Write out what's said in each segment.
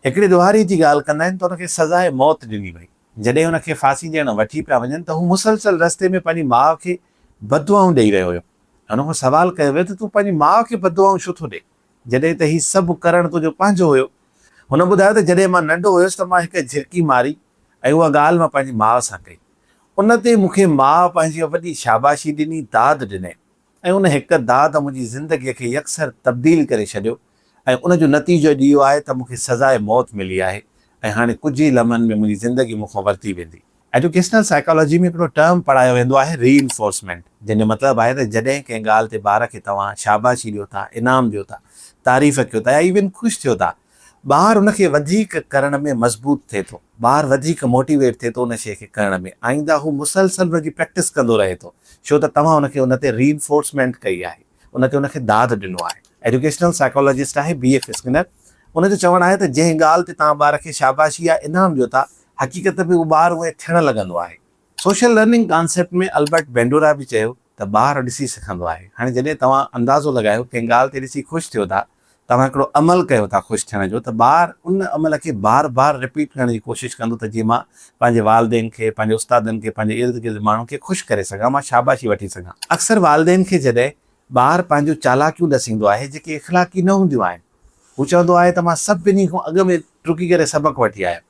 هڪڙي ڏوهاري جي ڳالهه ڪندا آهن ته ان کي سزاء موت ڏني وئي. جڏهن ان کي ڦاسي ڏيڻ وٺي پيا وڃن ته هو مسلسل رستي ۾ پنهنجي ماء کي بددعائون ڏئي رهيو هيو. هن کان سوال ڪيو ويو ته تون پنهنجي ماء کي بددعائون ڇو ٿو ڏئين؟ جڏهن ته هي سڀ ڪرڻ تنهنجو پنهنجو هيو. هن ٻڌايو ته جڏهن مان ننڍو هيس ته مان هڪ جهرڪي ماري ۽ اها ڳالهه مان پنهنجي ماء سان ڪئي. ان تي مون کي ماء پنهنجي وڏي شاباشي ڏني، داد ڏني. ۽ ان هڪ داد منهنجي زندگيء کي يڪسر تبديل ڪري ڇڏيو ۽ ان جو نتيجو اڄ اهو آهي ته مون کي سزاء موت ملي آهي ۽ هاڻي ڪجهه ئي لمحن ۾ منهنجي زندگي مون کان ورتي ويندي. ايڊيوڪيشنل سائيڪالاجي ۾ هڪڙو ٽرم پڙهايو ويندو آهي ري انفورسمينٽ جنهن جو مطلب آهي ته جڏهن ڪنهن ڳالهه تي ٻار کي توهان شاباشي ڏيو ٿا، انعام ڏيو ٿا، تعريف ڪيو ٿا يا ايون خوش ٿيو ٿا، ٻار ان کي وڌيڪ ڪرڻ ۾ مضبوط ٿئي ٿو، ٻار وڌيڪ موٽيويٽ ٿئي ٿو ان شيء کي ڪرڻ ۾، آئنده هو مسلسل ان جي پريڪٽس ڪندو رهي ٿو، ڇو ته توهان ان کي ان تي ري انفورسمينٽ ڪئي آهي، ان تي ان کي داد ڏنو آهي. ايڊيوڪيشنل سائيڪالاجسٽ آهي بي ايف اسڪنر، ان جو چوڻ آهي ته جنهن ڳالهه تي توهان ٻار کي شاباشي يا انعام ڏيو ٿا، حقيقت ۾ اهو ٻار اونئين ٿيڻ لڳندو آهي. Social learning concept ۾ Albert Bandura به چيو ته ٻار ڏسي سکندو آهي. هاڻي جڏهن توهان اندازو لڳايو ڪنهن ڳالهه تي ڏسي خوش ٿيو ٿا، توهان هڪڙو عمل ڪيو ٿا خوش ٿيڻ جو ته ٻار ان عمل کي بار بار رپيٽ ڪرڻ جي ڪوشش ڪندو ته جيئن مان پنهنجي والدين کي، پنهنجي استادن کي، پنهنجي ارد گرد ماڻهن کي خوش ڪري سگهان، مان شاباشي وٺي سگهان. اڪثر والدين کي جڏهن ٻار پنهنجون چالاڪيون ڏسيندو آهي جيڪي اخلاقي نه هونديون آهن، هو چوندو آهي ته مان سڀني کان اڳ ۾ ٽرڪي ڪري سبق وٺي آيم.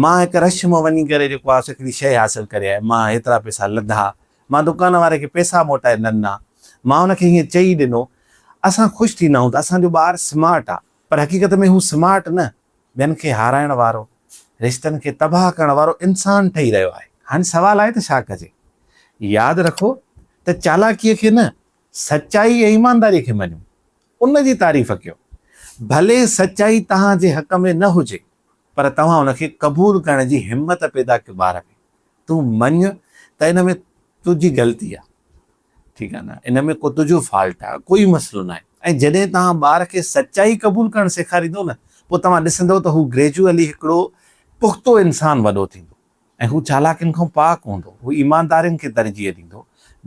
مان هڪ رش مان وڃي ڪري جيڪو آهي سو هڪڙي شيء حاصل ڪري آيم. مان هيترا پئسا لڌا. مان دڪان واري کي پئسا موٽائي نه ڏنا. مان ان کي هيئن چئي ڏنو. اسان خوش ٿيندا آهيون ته اسان جو ٻار سمارٽ آ. پر حقيقت ۾ هو سمارٽ نه، ٻين کي هارائڻ وارو، رشتن کي تباهه ڪرڻ وارو انسان ٺهي رهيو آهي. هاڻي سوال آهي ته ڇا ڪجي؟ ياد رکو ته چالاڪيء کي نه، سچائي ۽ ايمانداريء کي مڃو. ان جي تعريف ڪيو. ڀلي سچائي توهان جي حق ۾ نه هجي، پر توهان ان کي قبول ڪرڻ جي همت پيدا ڪيو ٻار ۾. تون مڃ ته ان ۾ تنهنجي غلطي آهي. ٺيڪ آهي نه، ان ۾ ڪو تنهنجو فالٽ آهي، ڪوئي مسئلو ناهي. ۽ جڏهن توهان ٻار کي سچائي قبول ڪرڻ سيکاريندو نه، پوء توهان ڏسندؤ ته هو گريجوئلي هڪڙو پختو انسان وڏو ٿيندو ۽ هو چالاڪين کان پاڪ هوندو، هو ايماندارين کي ترجيح ڏيندو،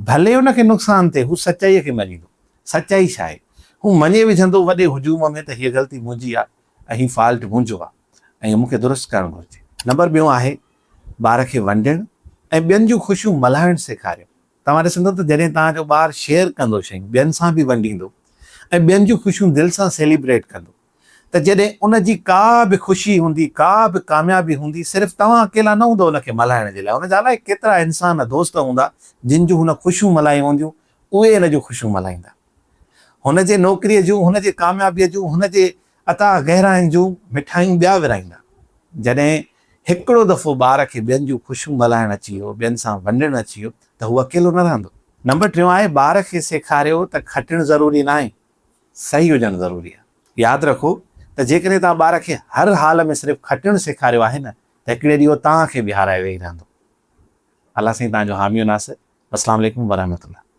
ڀلي ان کي نقصان ٿئي، هو سچائيء کي مڃيندو. سچائي ڇا آهي؟ هو مڃي وجهندو وڏي هجوم ۾ ته هيء غلطي منهنجي آهي ۽ هي فالٽ منهنجو آهي ۽ مون کي درست ڪرڻ گهرجي. نمبر ٻيون آهي ٻار کي ونڊڻ ۽ ٻين جون خوشيون ملهائڻ سيکاريو. توهان ڏسندو ته جڏهن توهان جو ٻار شيئر ڪندو شيون ٻين سان به ونڊيندو ۽ ٻين جون خوشيون دل سان سيليبريٽ ڪندو ته جڏهن ان جي ڪا به خوشي هوندي ڪا به ڪاميابي هوندي صرف توهان اڪيلا نه هوندو ان کي ملهائڻ جي لاء ان جا الائي ڪيترا انسان دوست هوندا جن جون هن خوشيون ملهايون هونديون اهي ان جون خوشيون ملهائيندا هن جي نوڪريء جون هن جي ڪاميابيء جون هن جي عطا گهرائين جون مٺايون ٻيا ورهائيندا. جڏهن هڪڙو دفعو ٻار کي ٻين جون خوشيون ملهائڻ اچي ويو، ٻين سان ونڊڻ اچي ويو ته هو اڪيلو نه رهندو. نمبر ٽيون آهي ٻار کي سيکاريو ته کٽڻ ضروري ناهي، صحيح هجڻ ضروري آهي. ياد رکو ته جيڪڏهن توهان ٻار کي هر حال ۾ صرف کٽڻ سيکاريو آهي نه ته هڪڙي ڏينهن اهو توهان کي به هارائي ويهي رهندو. الله سائين توهان جو حامي و ناصر. والسلام عليڪم ورحمة الله.